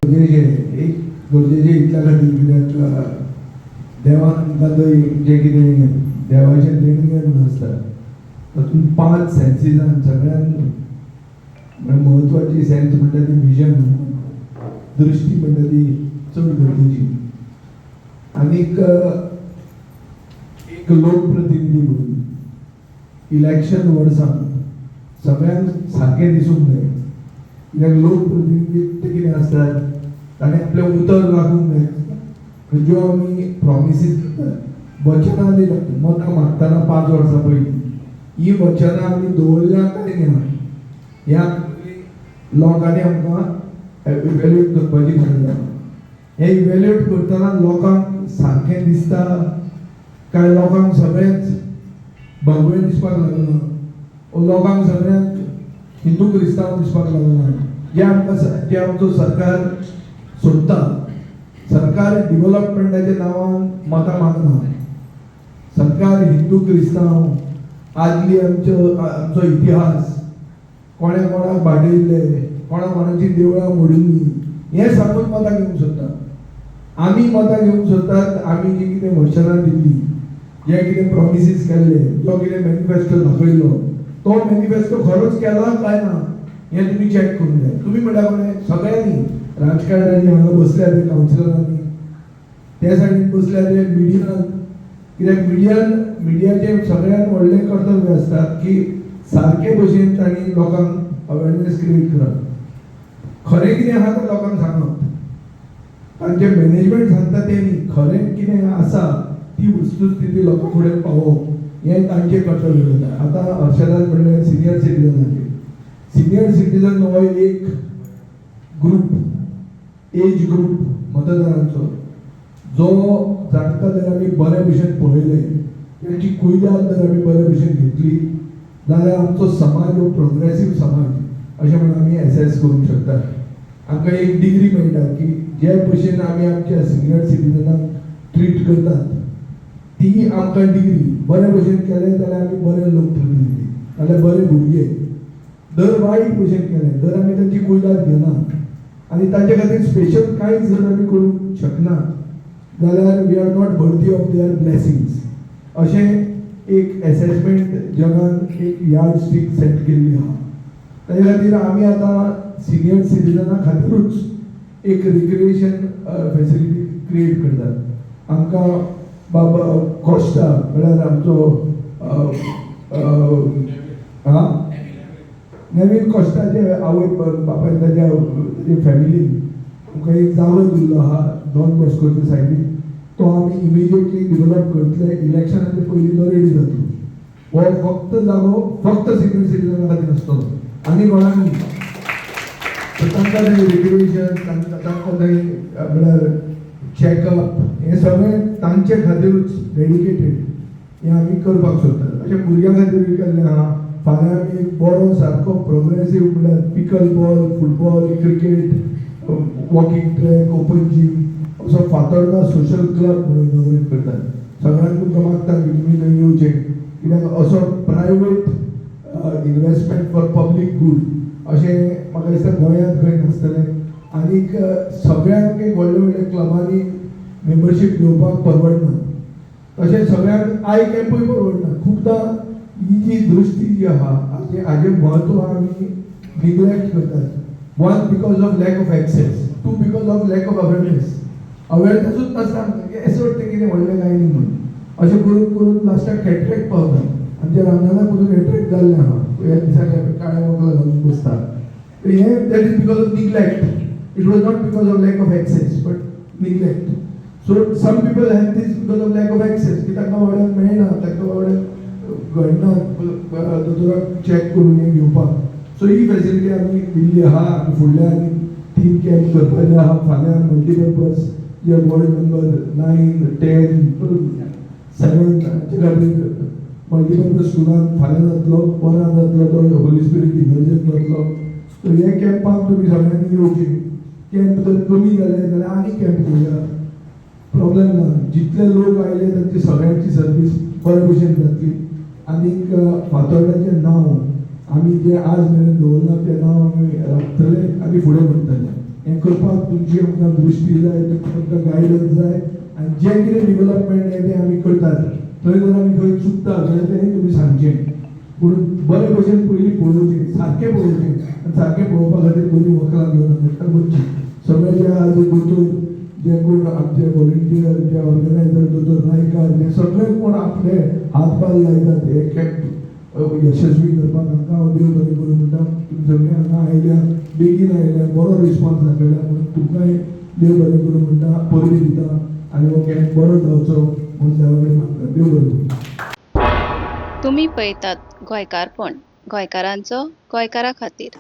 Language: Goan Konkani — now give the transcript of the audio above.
गरजेचें, एक गरजेचें इतल्या खातीर, कित्याक देवान आमकां थंय जें कितें देवाचें देणगें म्हणून आसता, तातूंत पांच सेन्सीसान सगळ्यान म्हळ्यार म्हत्वाची सेन्स म्हणटा ती विजन, दृश्टी म्हणटा ती चड गरजेची. आनीक एक लोकप्रतिनिधी म्हणून इलेक्शन वर्सां सगळ्यांक सारकें दिसूंक जाय, कित्याक लोकप्रतिनिधी ते कितें आसतात, ताणें आपलें उतर राखूंक जाय आसता. ज्यो आमी प्रॉमिसीस करतात, वचनां दितात मतां मागतना 5 वर्सां पयलीं, ही वचनां आमी दवरल्या काय ना, ह्या लोकांनी आमकां इव्हॅल्युएट करपाची गरज आसा. हें इव्हॅल्युएट करतना लोकांक सारकें दिसता काय लोकांक सगळेंच भगवें दिसपाक लागलां ओ लोकांक सगळ्यांक हिंदू क्रिस्तांव दिसपाक लागलां? जे आमकां जे आमचो सरकार सोदता, सरकार डिव्हलपमेंटाच्या नांवान मतां मागना. सरकार हिंदू क्रिस्तांव, आदली आमचो इतिहास, कोणे कोणाक बाटयल्ले, कोणा कोणाची देवळां मोडिल्लीं, हें सांगून मतां घेवंक सोदता. आमी मतां घेवंक सोदतात, आमी जी कितें वचनां दिल्लीं, जे कितें प्रॉमिसीस केल्ले, जो कितें मॅनिफेस्टो दाखयल्लो, तो मॅनिफेस्टो खरोच केला काय ना, हें तुमी चॅक करूंक जाय. तुमी म्हणल्यार कोणें? सगळ्यांनी, राजकारण्यांनी, हांगा बसल्या ते कावन्सिलरांनी, त्या सायडीन बसल्या ते मिडियान. कित्याक मिडियान, मिडियाचें सगळ्यात व्हडलें कर्तव्य आसता की सारके भशेन तांणी लोकांक अवेरनेस क्रिएट करप, खरें कितें आहा तें लोकांक सांगप. तांचें मॅनेजमेंट सांगता तें न्ही, खरें कितें आसा ती वस्तुस्थिती लोकां फुडें पावोवप हें तांचें कर्तव्य जाता. आतां हर्षदान म्हणलें सिनियर सिटीजनाचेर. सिनियर सिटीजन हो एक ग्रूप, एज ग्रूप मतदारांचो, जो जांकां जर आमी बरे भशेन पळयले, तेंची कुयदाद जर आमी बरे भशेन घेतली जाल्यार आमचो समाज हो प्रोग्रेसीव समाज अशें म्हणून आमी एसेस करूंक शकता. आमकां एक डिग्री मेळटा की जे भशेन आमी आमच्या सिनियर सिटीजनांक ट्रीट करतात, ती आमकां डिग्री. बरे भशेन केलें जाल्यार आमी बरे लोकप्रतिनिधी, नाल्यार बरे भुरगे. जर वायट भशेन केलें, जर आमी तांची कुयदाद घेना आनी तांचे खातीर स्पेशल कांयच जर आमी करूंक शकना जाल्यार we are not worthy of their blessings, अशें एक एसेसमेंट जगान एक यार्ड स्टीक सेट केल्ली आहा. ताजे खातीर आमी आतां सिनियर सिटीजना खातीरूच एक रिक्रिएशन फेसिलिटी क्रिएट करतात. आमकां बाबा कॉस्टा, म्हळ्यार आमचो नेवीन कॉस्टाचे आवय बापायन, ताच्या ताजे फॅमिलीन आमकां एक जागो दिल्लो आहा डॉन बॉस्कोच्या सायडीन. तो आमी इमिजिएटली डिवेलप करतले. इलेक्शनाच्या पयलीं तो रेडी जातलो. हो फक्त जागो फक्त सिनियर सिटीजना खातीर आसतलो आनी कोणाक न्ही. तर तांकां थंय रिक्रिएशन, तांकां थंय म्हळ्यार चॅकअप, हें सगळें तांचे खातीरूच डेडिकेटेड हें आमी करपाक सोदतात. अशें भुरग्यां खातीरूय केल्लें आहा. फाल्यां आमी एक बरो सारको प्रोग्रेसीव, म्हळ्यार pickle ball, football, cricket, walking track, open gym असो फातोर्डा सोशल क्लब म्हणून इनॉग्रेट करतात. सगळ्यांक तुमकां मागता की तुमी थंय येवचें, कित्याक असो private investment for public good अशें म्हाका दिसता गोंयांत खंय नासतलें. आनीक सगळ्यांक एक व्हडले व्हडले क्लबांनी मेंबरशीप घेवपाक परवडना, तशें सगळ्यांक I कॅम्पूय परवडना. खुबदां ही जी दृश्टी जी आहा, हाजें म्हत्व आमी निग्लेक्ट करतात. One, because of lack of access; two, because of lack of awareness. अवेरनेसूच नासता आमकां की अशें वाटता कितें व्हडलें कांय न्ही म्हणून. अशें करून करून लास्टाक कॅटरेक्ट पावता. आमच्या रामनाथाक पसून कॅटरेक्ट जाल्लें आहा. ह्या दिसांनी काळ्या वखदां घालून बसता. हें that is because of neglect. It was not because of lack of access, but neglect. So some people have this because of lack of access, की तांकां बाबड्यांक मेळना, तांकां बाबड्यांक घडना दोतोराक चॅक करून हें घेवपाक. सो ही फेसिलिटी आमी दिल्ली आहा. आमी फुडल्या आनी तीन कॅम्प करपाचे आहा. फाल्यां मल्टीपर्पज जे वॉर्ड नंबर 9, 10, 7 हांचे खातीर मल्टीपर्पज स्कुलान फाल्यां जातलो, परां जातलो तो होली स्पिरीट इगर्जेंत जातलो. सो हे कॅम्पाक तुमी सगळ्यांनी येवचे. कॅम्प जर कमी जाले जाल्यार आनी कॅम्प घेवया, प्रॉब्लेम ना. जितले लोक आयले तांची सगळ्यांची सर्वीस बरे भशेन जातली. आनीक फातोर्ड्याचें नांव आमी जें आज मेरेन दवरलां, तें नांव आमी राखतले आनी फुडें व्हरतले. हें करपाक तुमची आमकां दृश्टी जाय, तुमची आमकां गायडन्स जाय आनी जें कितें डिवलपमेंट हें तें आमी करतात. थंय जर आमी खंय चुकता जाल्यार तें तुमी सांगचें, पूण बरे भशेन पयलीं पळोवचें, सारकें पळोवचें आनी सारकें पळोवपा खातीर बरीं वखदां घेवन हांगा वचचीं. सगळे जे आज दोतोर, जे कोण आमचे व्हॉलंटियर, जे ऑर्गनायझर दोतोर नायकार, जे सगळे कोण आपले हात पाय लायतात हे कॅम्प यशस्वी करपाक, हांकां हांव देव बरें करूं म्हणटा. तुमी सगळे हांगा आयल्या, बेगीन आयल्या, बरो रिस्पॉन्स दाखयला म्हणून तुमकांय देव बरें करूं म्हणटा, परबीं दिता आनी हो कॅम्प बरो जावचो म्हणून देवा कडेन मागता. देव बरें करूं. तुमी पळयतात गोंयकारपण, गोंयकारांचो गोंयकारा खातीर.